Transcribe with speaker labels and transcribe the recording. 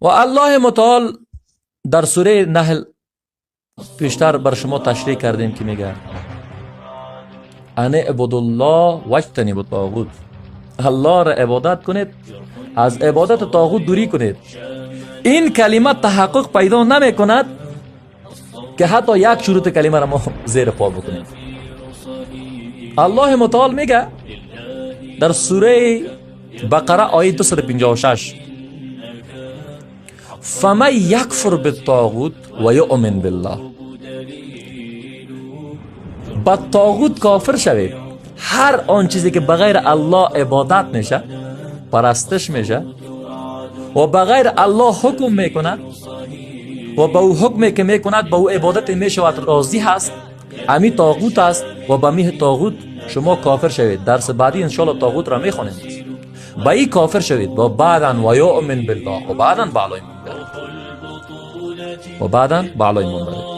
Speaker 1: و الله متعال در سوره نحل پیشتر بر شما تشریح کردیم که میگه ان اعبدوا الله واجتنبوا الطاغوت. الله را عبادت کنید، از عبادت طاغوت دوری کنید. این کلمه تحقق پیدا نمی کند که حتی یک شروط کلمه را ما زیر پا بکنیم. الله متعال میگه در سوره بقره آیه 256: فمن یکفر بالطاغوت و یؤمن بالله. با طاغوت کافر شوید، هر آن چیزی که بغیر الله عبادت میشه، پرستش میشه و بغیر الله حکم میکند و به او حکمی که میکند، به او عبادت میشود، راضی هست، امی طاغوت است و به می طاغوت شما کافر شوید. درس بعدی انشالله طاغوت را میخوانیم. به این کافر شوید و بعدا و یؤمن بالله و بعدا به الله ایمان بیارید و بعدا به الله ایمان بیارید.